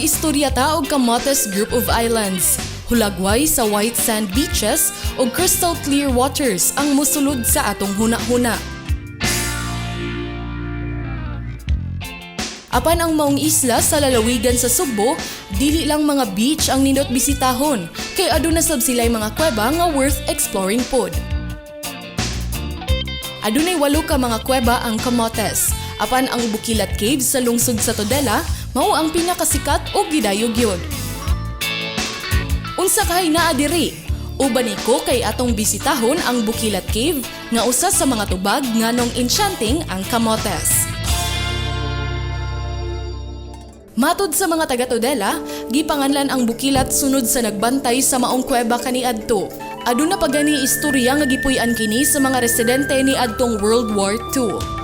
Mag-istorya ta og Camotes Group of Islands. Hulagway sa white sand beaches ug crystal clear waters ang musulod sa atong huna-huna. Apan ang maong isla sa lalawigan sa Sugbo, dili lang mga beach ang nindot bisitahon, kay aduna sab sila'y mga kuweba nga worth exploring pod. Adunay walo ka mga kuweba ang Camotes. Apan ang Bukilat Caves sa lungsod sa Tudela mao ang pinakasikat ug gidayog gyud. Unsa kahay naa diri? Uban ko kay atong bisitahon ang Bukilat Cave nga usa sa mga tubag nganong enchanting ang Camotes. Matud sa mga taga Tudela, gipanganlan ang Bukilat sunod sa nagbantay sa maong kuweba kaniadto. Aduna pa gani istorya nga gipuy-an kini sa mga residente ni adtong World War II.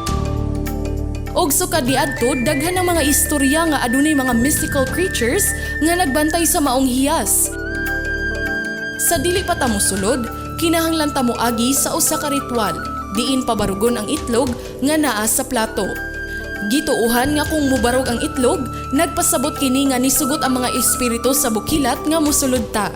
Og sukad niadto, daghan ng mga istorya nga adunay mga mystical creatures nga nagbantay sa maong hiyas. Sa dili pa ta mosulod, kinahanglan ta moagi sa usa ka ritual, diin pabarugon ang itlog nga naa sa plato. Gituuhan nga kung mubarog ang itlog, nagpasabot kini nga nisugot ang mga espiritu sa bukilat nga mosulod ta.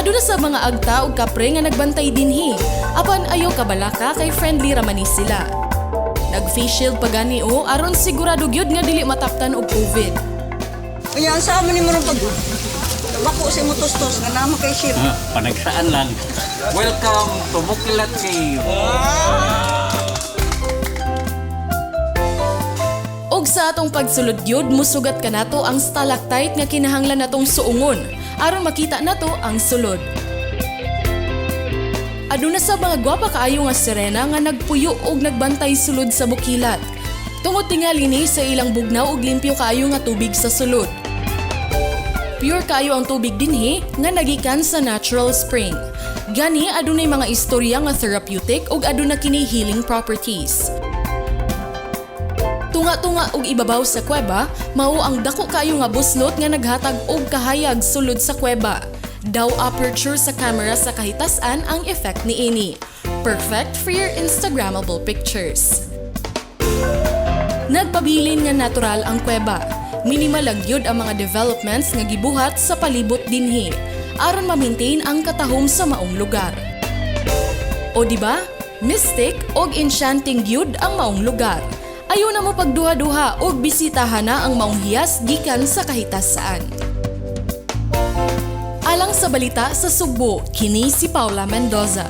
Aduna sa mga agta ug kapre nga nagbantay dinhi. Apan ayaw kabalaka kay friendly ra man ni sila. Nag face shield pa gani o aron sigurado gyud nga dili mataptan og COVID. Kaya sa amin ni mo pag bako sa imo tustos nga naman kay ship. Ah, panagsaan lang. Welcome to Bukilat Cave. Og sa atong pagsulod gyud, musugat kanato ang stalactite nga kinahanglan natong suungon aron makita nato ang sulod. Aduna sa mga gwapa kaayo nga sirena nga nagpuyo og nagbantay sulod sa bukilat. Tungod tingali ni sa ilang bugnaw og limpyo kaayo nga tubig sa sulod. Pure kaayo ang tubig dinhi nga nagikan sa natural spring. Gani adunay mga istorya nga therapeutic ug aduna kini healing properties. Tunga-tunga og ibabaw sa kuweba, mao ang dako kaayo nga buslot nga naghatag og kahayag sulod sa kuweba. Daw aperture sa camera sa kahitasan ang effect niini. Perfect for your Instagrammable pictures. Nagpabilin nga natural ang kuweba. Minimal lang gyud ang mga developments nga gibuhat sa palibot dinhi aron ma-maintain ang katahom sa maong lugar. O di ba? Mystic og enchanting gyud ang maong lugar. Ayaw na mo pagduha-duha og bisitahan na ang maong hiyas gikan sa kahitasaan. Alang sa balita sa Sugbo, kini si Paula Mendoza.